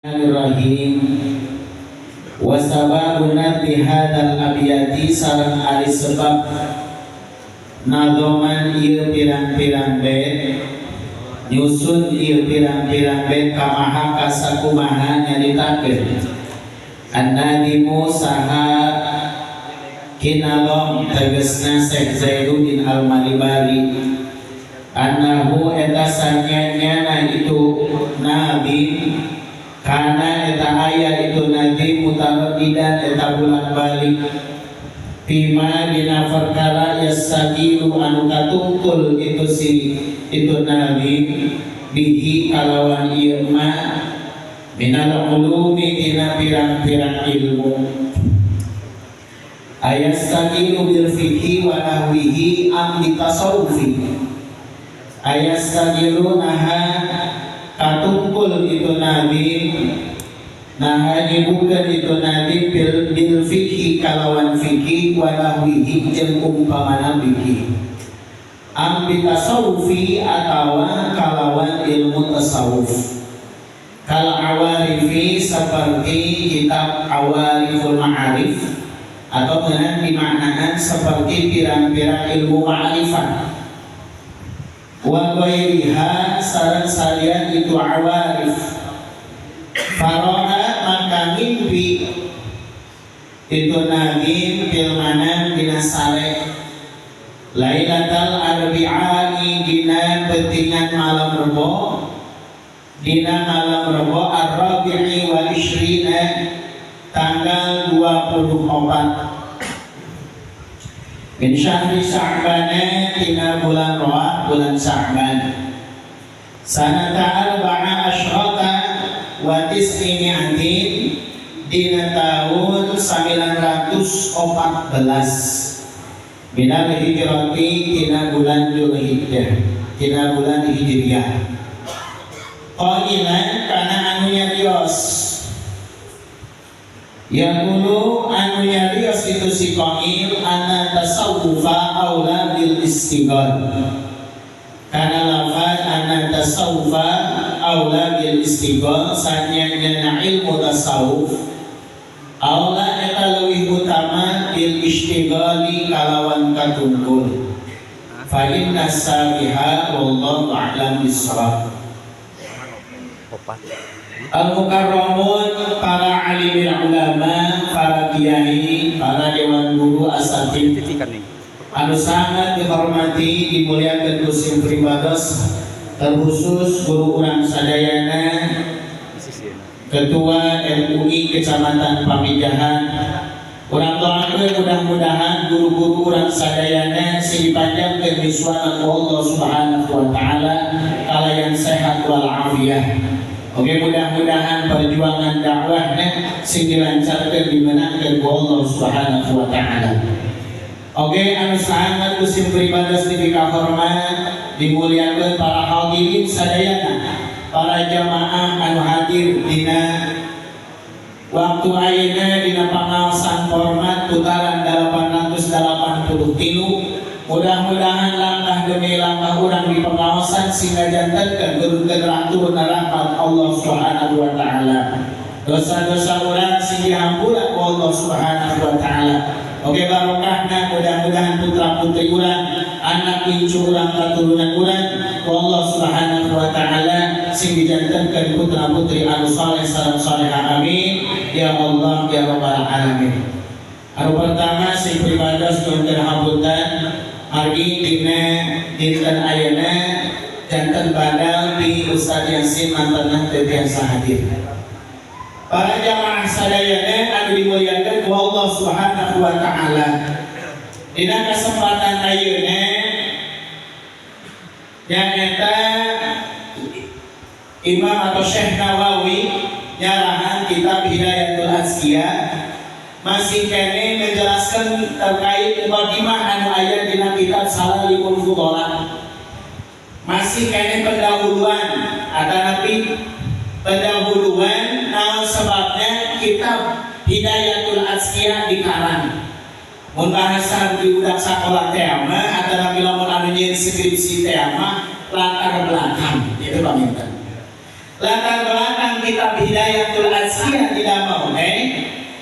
Bismillahirrahmanirrahim. Wa sababu nadmi hadzal abyati, sareng ari sebab nadhoman ieu pirang-pirang bait, nyusun ieu pirang-pirang bait, kama kasakumaha nyaritakeun an-nadimu saha kinalom, tegesna Syekh Zainuddin Al-Malibari, annahu eta sanyanyana itu nadim, kana eta aya itu nadim, mutaraddidan eta bulak balik, fima dina perkara, yastagilu anu katungkul itu si itu nadim, bihi kalawan ieu ma, minal ulumi dina pirang-pirang ilmu, ayastagilu bil fikhi wa nahwihi am bitasawufi. Ayastagilu naha katungkul itu nadim, naha nyibukeun itu nadim, bil fikhi kalawan fikhi, wa nahwihi jeung umpamana fikhi, am bitasawufi atawa kalawan ilmu tasawuf, kal awarifi seperti kitab Awariful Ma'arif, atau dengan dimaknakan seperti pirang-pirang ilmu ma'rifat, wa ghairiha sareng salian itu awarif. Faro'a maka ngimpi itu nadim, fil manam dina sare, lailatal arbi'ai dina pentingan malam rebo, dina malam rebo, ar-rabi'i wa ishrina tanggal 24, min syahri Sya'bana tina bulan Roa, bulan Sya'ban, sanata arba'a asyrata wa tis'imi'atin dina tahun 914, minal hijrati tina bulan Julhijjah, tina bulan Hijriah. Qailan kana anu nyarios, yaqulu anu nyarios itu si qail, anna tasawufa aula bil istighal, kana lafaz anna tasawufa aula bil istighal sanyanya ilmu tasawuf, aula eta leuwih utama, bil istighali kalawan katungkul, fa inna sabiha, wallahu a'lam bissawab. Opat. Al-Mukarramun, para alimil ulama, para kiai, para dewan guru asatid Titikan nih. Anu sangat dihormati, dimuliakan ku sim pribados, terkhusus guru urang sadayana, Sisi. Ketua MUI Kecamatan Pamijahan. Urang doakeun mudah-mudahan guru-guru urang sadayana sing dipanjangkeun yuswana ku Allah Subhanahu wa taala kalayan sehat wal afiyah. Oke, mudah-mudahan perjuangan dakwahnya sing dilancarkan, dimenangkan ku Allah Subhanahu wa taala. Oke, anu sangat ku sim pribados dipikahormat, dimuliakeun para hadirin sadayana, para jamaah anu hadir dina waktu ayeuna dina pangaosan format putaran 883. Mudah-mudahan langkah demi langkah urang di pengaosan sehingga jantenkeun turunkeun turun rahmat Allah Subhanahu wa taala, dosa-dosa urang sing dihampura ku Allah Subhanahu wa taala. Oke, barokahna mudah-mudahan putra putri urang, anak incu urang, keturunan urang ku Allah Subhanahu wa taala sing dijantenkeun putra putri anu saleh sareng salehah. Amin ya Allah ya rabbal alamin. Anu pertama, sing pribados nyuhunkeun hapunten margi dina dinten ayeuna janten badal di Ustaz Yasin mantena teu tiasa hadir. Para jamaah sadayana anu dimuliakan ku Allah Subhanahu wa taala. Dina kesempatan ayeuna nyaeta Imam atau Syekh Nawawi nyarahan kitab Hidayatul Azkiya masih kene menjelaskan terkait mukadimah anu aya dina kitab Salalimul Fudhala. Masih kene pendahuluan atanapi pendahuluan naon sebabnya kitab Hidayatul Azkiya dikarang. Mun bahasa di budak sakola teh mah atanapi lamun anu nyieun skripsi teh mah latar belakang itu, pamintan. Latar belakang kitab Hidayatul Azkiyah didamel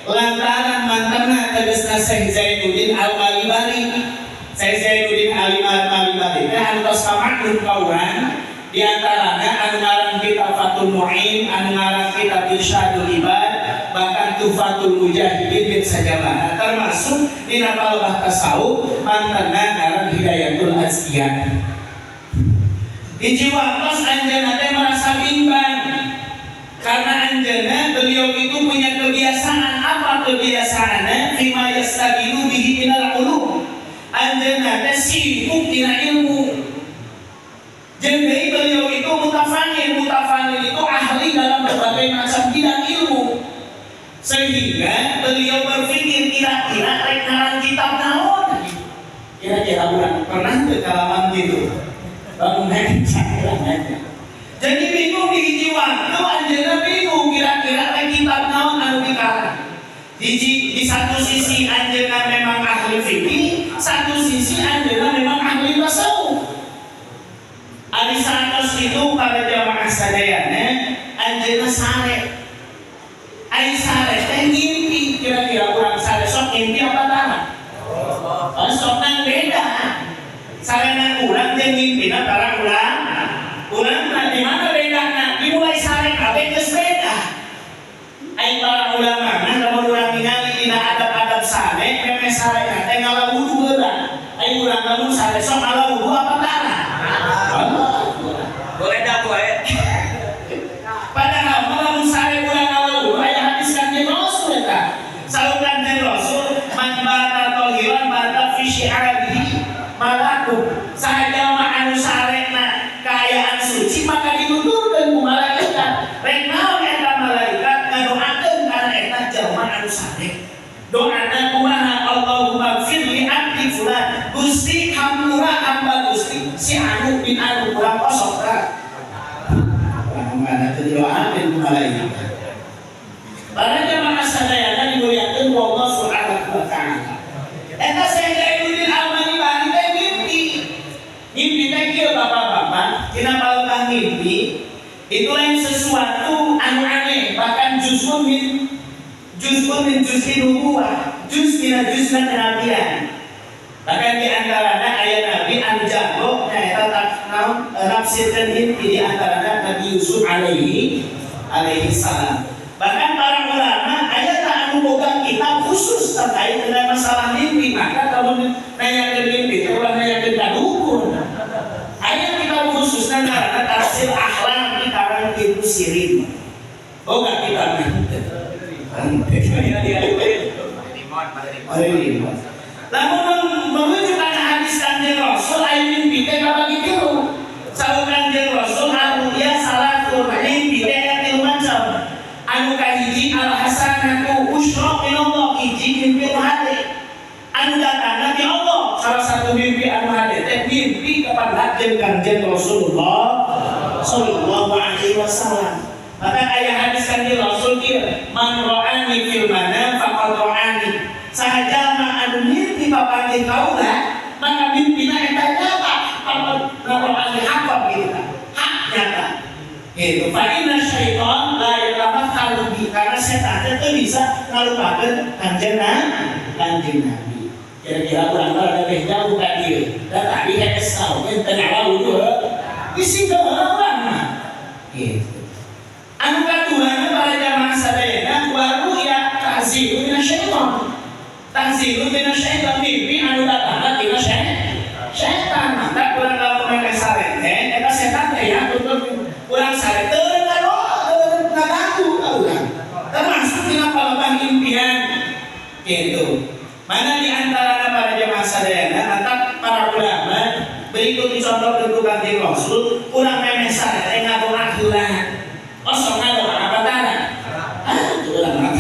lantaran mantenna tegasna Syekh Zainuddin Al-Malibari. Syekh Zainuddin Al-Malibari teh anu tos kamaklum ka urang, di antaranya anu ngarang kitab Fathul Mu'in, anu ngarang kitab Irsyadul Ibad, bahkan Tuhfatul Mujahidin bin sajabana, termasuk dina palebah tasawuf mantenna ngarang Hidayatul Azkiyah. Hiji waktos anjeunna teh merasa bimbang karena anjeunna, beliau itu punya kebiasaan. Apa kebiasaannya? Fima yastaghilu bihi minal ulum. Anjeunna teh sibuk dina ilmu. Jadi beliau itu mutafannin. Mutafannin itu ahli dalam berbagai macam bidang ilmu, sehingga beliau berpikir, kira-kira rek ngarang kitab naon. Kira-kira urang pernah ke kalaman gitu bangun. Jadi bingung. Di hiji waktu anjeunna bingung, kira-kira rek kitab naon anu dikarang. Hiji, di satu sisi anjeunna memang ahli fikih, satu sisi anjeunna memang ahli tasawuf. Ari sanes itu, para jamaah sadayana, anjeunna sare. Ari sare teh ngimpi. Kira-kira urang sare sok ngimpi apa tara? Oh, sok, nang beda. Sarena urang jeung ngimpina para urang. Urang mah di mana bedana? Dimulai sare kabeh geus beda. Ai para ulama mah lamun urang ningali dina adab-adab sare, memeh sare teh ngala wudu heula. Ai urang lamun sare sok ngala wudu apa tara? Boleh dah gue. Padahal mah lamun sare urang ngala wudu, aya hadis Kanjeng Rasul eta. Saur Kanjeng Rasul, "Man bata tahiran bata fi syi'abihi malaku." Saha jalma anu sarena kaayaan suci, maka dituturkeun ku malaikat. Rek naon eta malaikat? Ngadoakeun kana eta jalma anu sare. Doana kumaha? "Allahumma gfir li abdi fulan." Gusti, hampura hamba Gusti si anu bin anu. Kurang kosong kan? Mana teu didoakeun ku malaikat. Para jamaah sadayana dimuliakeun ku Allah Subhanahu wa taala. Eta Syekh Zainuddin Al-Malibari teh ngimpi. Ngimpi teh kieu, Bapak-bapak, dina palebah ngimpi itu lain sesuatu anu aneh, bahkan juz'un min juz'i nubuwah, juz dina juzna kenabian. Bahkan di antaranya aya nabi anu jago nyaeta tak naon, nafsirkeun mimpi, di antaranya Nabi Yusuf alaihi alaihi salam. Bahkan para ulama aya tak anu boga kitab khusus terkait dengan masalah mimpi. Maka kalau nanyakeun mimpi itu ulah nanyakeun ka dukun. Aya kitab khusus ngaranna Tafsir Ahlam di karang Ibnu Sirin. Boga kitabna. Limon, pada limon. Lamun merujuk kana hadis Kanjeng Rasul, aya mimpi teh kabagi tilu. Saur Kanjeng Rasul, "Ar-ru'ya salatun." Mimpi teh aya tilu macam. Anu kahiji, al hasanatu busyra minallah, hiji mimpi anu hade. Anu datangna ti Allah. Salah satu mimpi anu hade teh mimpi kepada jeung Kanjeng Rasulullah sallallahu alaihi wasallam. Maka aya hadis Kanjeng Rasul kieu, "Man ra'ani fil manam faqad ra'ani." Saha jalma anu mimpi papanggih kaula, maka mimpina eta nyata. Faqad ra'ani haqqan gitu. Hak nyata. Gitu. Fa inna syaitan la yatamatsalu bi, karena setan teh teu bisa ngalupakeun Kanjeng Kanjeng Nabi. Kira-kira urang mah rada beh jauh ka dieu. Da tadi hees tau teu ngala wudu. Bisi urang mah. Gitu. Anu kaduana, para jamaah sadayana, wa ru'ya tahziru minasyaiton. Tahziru minasyaiton, mimpi anu datangna tina setan. Maka urang lamun memeh sare teh eta setan teh ya tutur urang sare teu ngadoa, teu ngaganggu ka urang. Termasuk dina palebah impian gitu. Mana di antara para jamaah sadayana, mantap para ulama berikut dicontohkeun ku Kanjeng Rasul, urang memeh sare teh ngadoa heula. Kosong ngadoa apa tara? Ah, itu urang mah.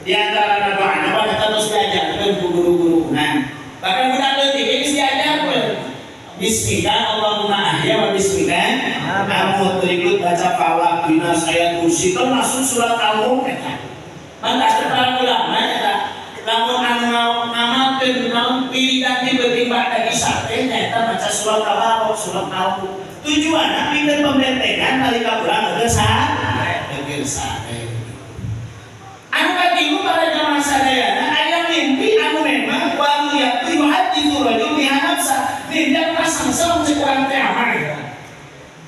Di antara doa apa terus diajarkeun ku guru-guru. Nah, bahkan budak leutik geus diajarkeun. Bismillah Allahumma ahya wa bismillah amut, berikut baca Falaq, Binas, ayat kursi, termasuk surat Al-Mulk eta. Maka para ulama eta lamun anu ngamalkeun naon wiridan di beuting ba'da isya teh nyaeta maca surat Tabarok, surat Al-Mulk. Tujuanna pikeun pembentengan nalika urang geus sare. Anu katilu, para jamaah sadayana, aya mimpi anu memang wa yatu yuhadditsu rajul biha nafsa. Mimpi anu kasangsang cek urang teh aman.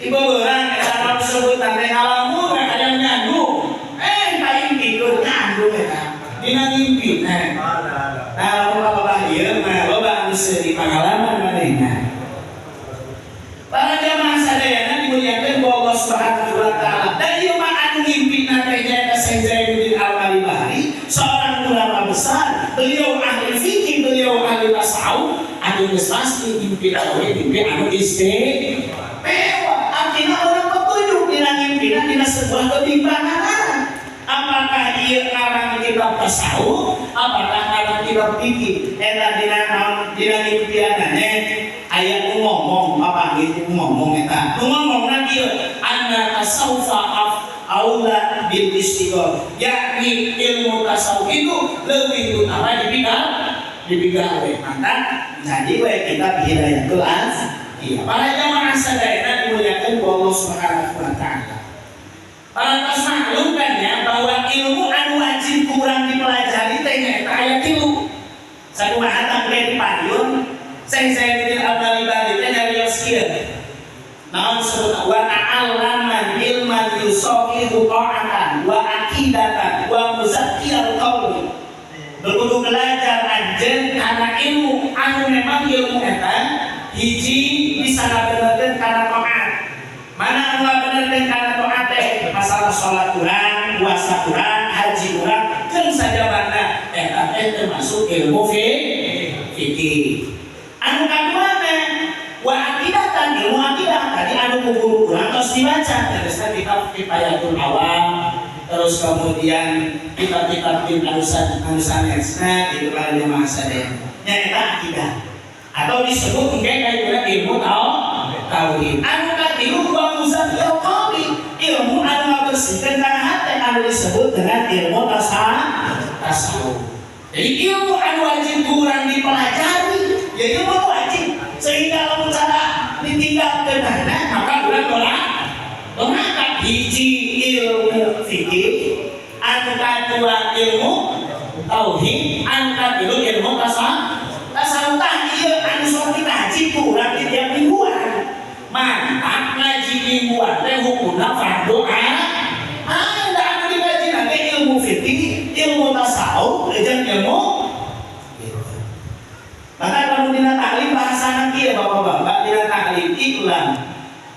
Tiba beurang eta naon sebutan teh ngalamun aya ngandung. Eh, paing pikir ngandung eta. Dina mimpi. Nah, lamun loba ieu mah loba anu seuri pangalaman manehna. Para jamaah sadayana dimuliakeun ku Allah Subhanahu wa taala. Dan ieu mah anu ngimpina teh nyaeta Syekh Zainuddin Al-Malibahri, seorang ulama besar, beliau ahli fikih, beliau ahli tasawuf, anu geus pasti mimpi oge mimpi anu istimewa. Artinya urang petunjuk dina ngimpina dina sebuah kebimbangan. Apakah ieu ngarang kitab tasawuf, apakah ngarang kitab fikih? Eta dina naon, dina ngimpianana aya nu ngomong, apa gitu ngomong eta. Nu ngomongna kieu, anna tasawufa aula bil istighfar. Yakni ilmu tasawuf itu lebih utama dipigawe. Mantap, jadi we kitab Hidayatul Az. Iya, para jamaah sadayana dimuliakeun ku Allah Subhanahu wa taala. Para tos maklum kan ya bahwa ilmu anu wajib kurang dipelajari teh nyaeta aya tilu. Sakumaha tangke di payun, Syekh Zainuddin Al-Malibari teh nyarios kieu. Naon sebut wa ta'allaman ilman yusahihu ta'atan wa aqidatan wa muzakkiyal qawli. Berkudu belajar anjeun kana ilmu anu memang ilmu eta hiji bisa ngabenerkeun kana taat. Mana anu ngabenerkeun kana taat teh masalah salat kurang, puasa kurang, haji kurang, keun sajabana eta teh termasuk ilmu fikih. Anu kaduana wa aqidatan, ilmu akidah tadi anu ku guru kurang terus dibaca terus kitab Kifayatul Awam, terus kemudian kitab-kitab din anusan anu sanesna itu para jamaah sadaya nyaeta akidah atau disebut mungkin kayak ilmu tauhid. Anu katilu wa muzakkiyal qalbi, ilmu anu ngabersihkeun kana hate anu disebut dengan ilmu tasawuf. Jadi ilmu anu wajib kurang dipelajari ya ilmu wajib, sehingga lamun cara ditinggalkeun maka urang tolak tolak. Hiji ilmu fikih, anu kadua ilmu tauhid, anu katilu ilmu tasawuf. Tah ieu anu sok ngaji kurang di tiap mingguan. Mantap, ngaji mingguan teh hukumna fardu ain. Ada anu dikaji nanti ilmu fikih, ilmu tasawuf, jeung ilmu. Maka kalau dina taklim bahasa kieu, bapak-bapak, dina taklim i'lam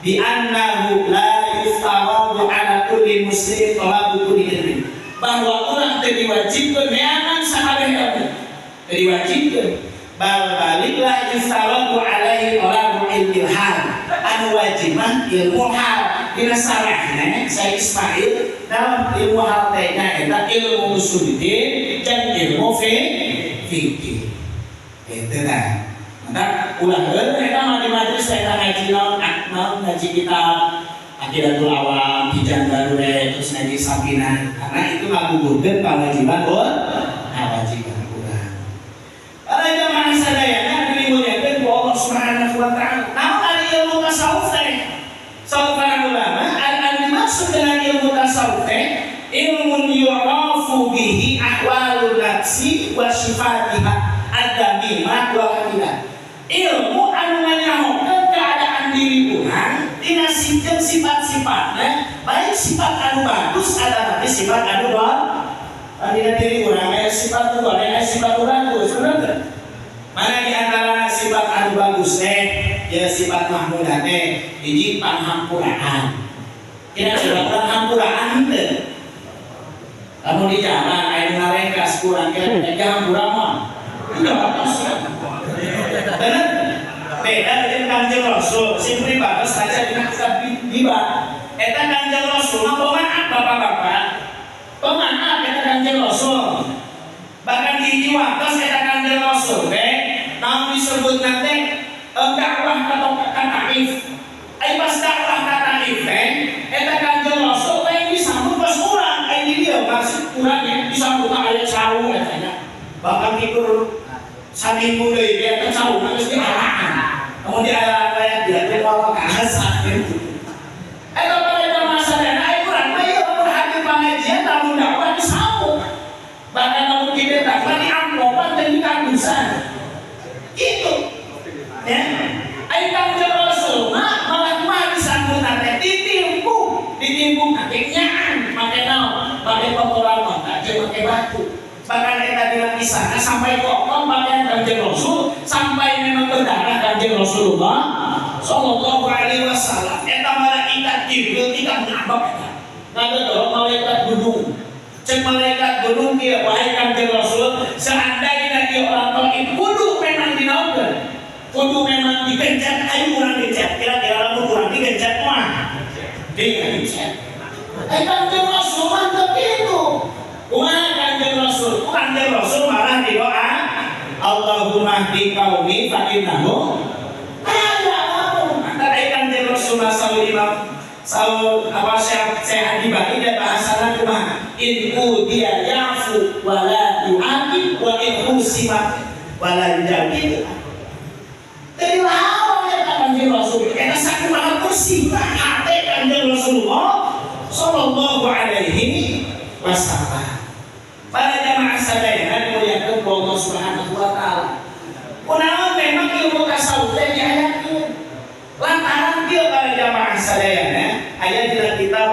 bi annahu la yuftaradu ala kulli muslimin talabu kulli ilmin, bahwa urang teu diwajibkeun neangan sakabeh ilmu, teu diwajibkeun, bal baliklah yuftaradu alaihi talabu ilmil hal, anu wajib mah ilmu hal. Dina sarahna Syekh Ismail dalam ilmu hal teh nyaeta ilmu usuluddin dan ilmu fikih. Gitu nah. Maka ulah heuh eta mah di majelis eta ngaji naon naon, ngaji kitab Aqidatul Awam, Kijang Garure, terus ngaji Safinah, karena itu ngagugurkeun kewajiban kewajiban urang. Para jamaah sadayana dimuliakeun ku Allah Subhanahu wa taala. Naon ari ilmu tasawuf teh? Saur para ulama, ari anu dimaksud dengan ilmu tasawuf teh ilmun yu'rafu bihi ahwalun nafsi wa sifatiha ad-damimah wa hamidah. Ilmu anu nganyahokeun keadaan diri urang dina sistem sifat-sifatnya, baik sifat anu bagus ada tapi sifat anu dina diri urang aya sifat nu goreng, aya sifat nu bagus, bener teu? Mana di antara sifat anu bagus teh ya sifat mahmudah teh hiji panghampuraan. Kira-kira urang hampuraan henteu? Lamun di jalan aya nu ngarengkas kurang, kira-kira hampura mah. Bener? Beda dengan Kanjeng Rasul, sing pribados saja dina kitab Diba. Eta Kanjeng Rasul mah pemaaf, bapak-bapak. Pemaaf eta Kanjeng Rasul. Bahkan di hiji waktos eta Kanjeng Rasul teh naon disebut nanti dakwah atau ka Taif. Ai pas dakwah ka Taif teh eta Kanjeng Rasul teh disambut pas urang ai di dieu maksud urang ya disambut aya sawu eta nya. Bahkan kikur saminggu deui ge eta sawu geus dialaan. Lamun dialaan aya dia teh moal kaasa. gitu. Eta para jamaah sadayana, ai urang mah ieu lamun hadir pengajian, lamun dakwah disamu. Bahkan lamun kita dakwah di amplopan dan di kagusan. Itu. Ya. Ai Kangjeng Rasul mah malah mah disambut teh ditimpuk, ditimpuk make nyaan, make naon, make kotoran mata, jeung make batu. Bahkan eta dina kisahna sampai kotor pakaian Kangjeng Rasul, sampai memang berdarah Kangjeng Rasulullah Sallallahu Alaihi Wasallam. Eta malaikat Jibril tidak ngabak eta. Ngagedorong malaikat gunung. Cek malaikat gunung kieu, "Wahai Kangjeng Rasul, seandainya dia orang Thaif kudu memang dinaunkeun, kudu memang digencet, ayo urang gencet." Kira-kira lamun urang digencet mah digencet. Eh, Kangjeng Rasul mantep itu. Kumaha Kangjeng Rasul? Kangjeng Rasul malah didoa, "Allahumma hdi qaumi fa innahum la ya'lamun." Maka ai Kangjeng Rasul saul imam saul apa Syekh Syekh Adi Bani dia bahasana kumaha? In udiya ya'fu wa la yu'aqib wa in husima wa la yujawib. Jadi lawan ya Kanjeng Rasul. Karena sakumaha bersih hati Kanjeng Rasulullah Sallallahu Alaihi Wasallam. Para jamaah sadayana dimuliakan ku Allah Subhanahu wa Taala. Kunaon memang ilmu tasawuf teh diayakeun? Lantaran kieu, para jamaah sadayana, aya dina kitab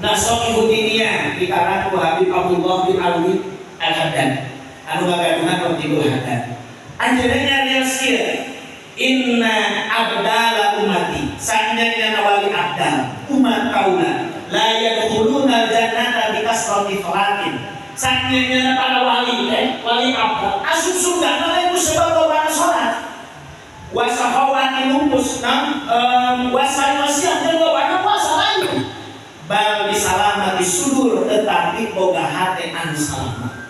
Nashoihu Diniyah dikarang ku Habib Abdullah bin Alwi Al-Haddad anu ngagaduhan Rotibul Haddad. Anjeunna nyarios kieu, inna abdala ummati, sanjana wali abdal umat kaula, la yadkhuluna jannata bi kasrati salatin. Sanjana para wali teh, wali abdal asup surga lain ku sebab loba salat, wa sahawati nufus nam wasiat dan lobana puasa lain, bal bisalamati sudur, tetapi boga hate anu salamat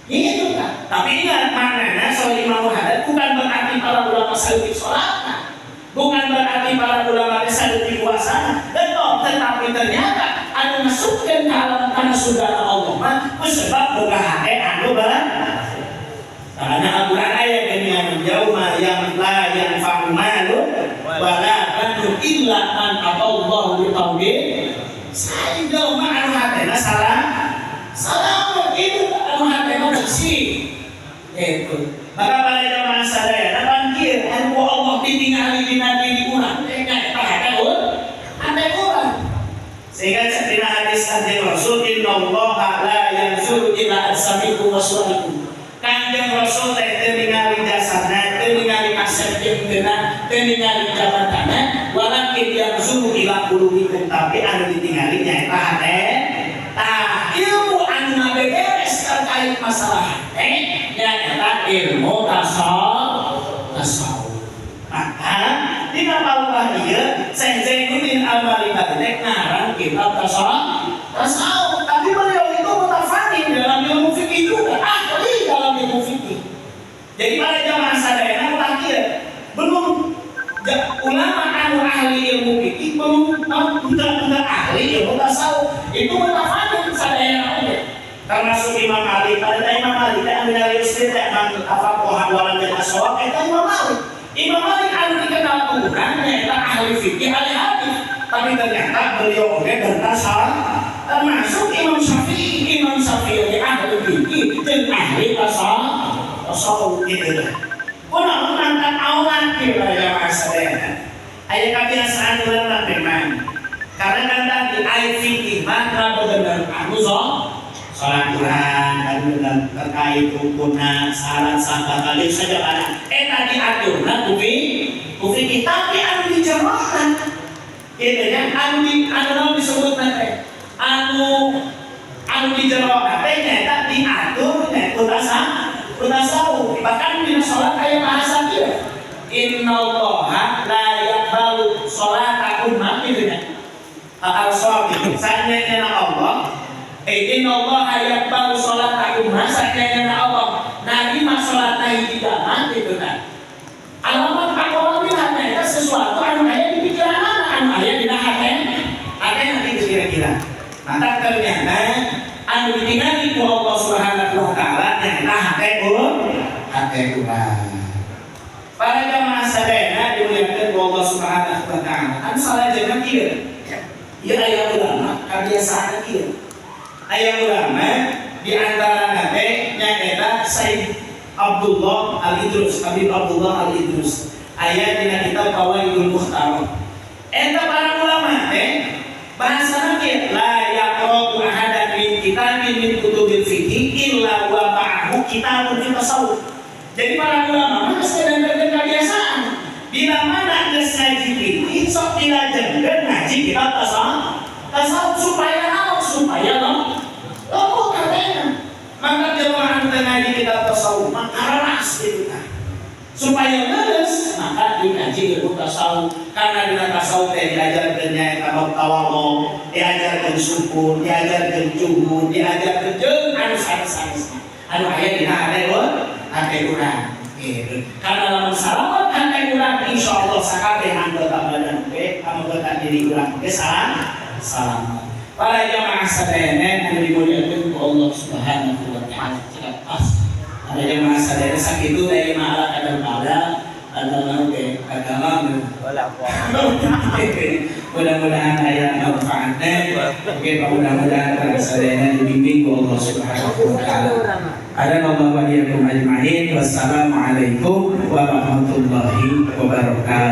itu kan. Tapi ingat, maknanya soal Imam Haddad bukan berarti para ulama saeutik sholat, bukan berarti para ulama saeutik puasa. Betul, tetapi ternyata anu masukkan ke alam tanah surga Allah mah sebab boga hate anu ber. Karena Al-Quran ayat dengan yauma yang la yanfa'u malun wala banun illa man atallahu biqalbin salim. Mah anu hatena salah salamet itu, anu hatena bersih itu. Maka pada jamaah sadayana, pangkir anu Allah ditingali dina diri urang teh nyaeta hate urang, hate urang. Sehingga dina hadis Kanjeng Rasul, innallaha la yanzuru ila ajsamikum wa suwarikum. Kanjeng Rasul teh teu ningali jasadna, teu ningali kasep jeung teuna, teu ningali jabatanna, walakin yanzuru ila qulubikum, tapi anu ditingali nyaeta hate. Tah, ilmu anu ngabeberes terkait masalah hate nyaeta ilmu tasawuf. Maka dina palebah ieu Syekh Zainuddin Al-Malibari teh ngarang kitab tasawuf. Tapi beliau itu mutafanin dalam ilmu fikih juga, ahli dalam ilmu fikih. Jadi pada jamaah sadayana mutakhir belum ya, ulama anu ahli ilmu fikih belum bukan ahli ilmu tasawuf itu mutafanin sadayana oge. Termasuk Imam Malik, pada Imam Malik teh anu nyarios teh man afaqoha walam yatasawwaf eta Imam Malik. Imam Malik anu dikenal urang nyaeta ahli fikih, ahli hadis, tapi ternyata beliau oge bertasawuf. Termasuk Imam Syafi'i, Imam Syafi'i oge ahli fikih jeung ahli tasawuf gitu dah. Kunaon mantan awan kieu pada jamaah sadayana? Aya kebiasaan urang memang. Karena kan tadi ayat fikih mah bener anu so salat urang kan dengan terkait rukunna, syarat sah batal saja kana eta diaturna ku fikih, tapi anu dijerona gitu ya, anu di anu naon disebutna teh, anu anu dijerona teh nyaeta diatur nya ku tasawuf. Bahkan dina salat aya bahasa kieu, innallaha la yaqbalu sholata ummah gitu ya, al-sholat sanyanya Allah, innallaha yaqbalu sholata ummah, sanyanya Allah narima salat hiji jalma gitu kan. Alamat akalnya itu sesuatu anu aya di pikiran, anu aya dina hate hate nanti itu kira-kira. Maka ternyata anu ditingali ku Allah Subhanahu wa Taala nyaeta hate urang, hate urang. Para jamaah sadayana dimuliakan ku Allah Subhanahu wa Taala. Anu salajengna kieu. Ieu aya ulama kabiasaan kieu. Aya ulama di antara teh nyaeta Said Abdullah Al-Idrus, Habib Abdullah Al-Idrus. Aya dina kitab Fawaidul Mukhtar. Eta para ulama teh bahasana kieu, la yaqra'u ahadan min kitabin min kutubil fiqh illa wa ma'ahu kitabun fi tasawuf. Jadi para ulama mah geus ngadandakeun kebiasaan. Bila mana geus ngaji fikih, sok dilajengkeun ngaji kitab tasawuf. Tasawuf supaya naon? Supaya naon? Lembut katanya. Maka jelema anu teu ngaji kitab tasawuf mah kararas gitu kan. Supaya lulus maka dikaji ilmu tasawuf, karena dina tasawuf teh diajarkeun nyaeta bab tawadhu, diajarkeun syukur, diajarkeun zuhud, diajarkeun jeung anu sanes-sanesna anu aya dina hate urang gitu. Karena lamun salamat hate urang, insyaallah sakabeh anggota badan ge, anggota diri urang ge salamat. Para jamaah sadayana anu dimuliakeun ku Allah Subhanahu wa Taala, cekap pas. Para jamaah sadayana, sakitu dari ma'ala kadang pada agama oge agama. Wala po. Mudah-mudahan aya manfaatnya. Oke, mudah-mudahan para sadayana dibimbing ku Allah Subhanahu wa Taala. Ada Allah wa iyyakum ajma'in. Wassalamualaikum warahmatullahi wabarakatuh.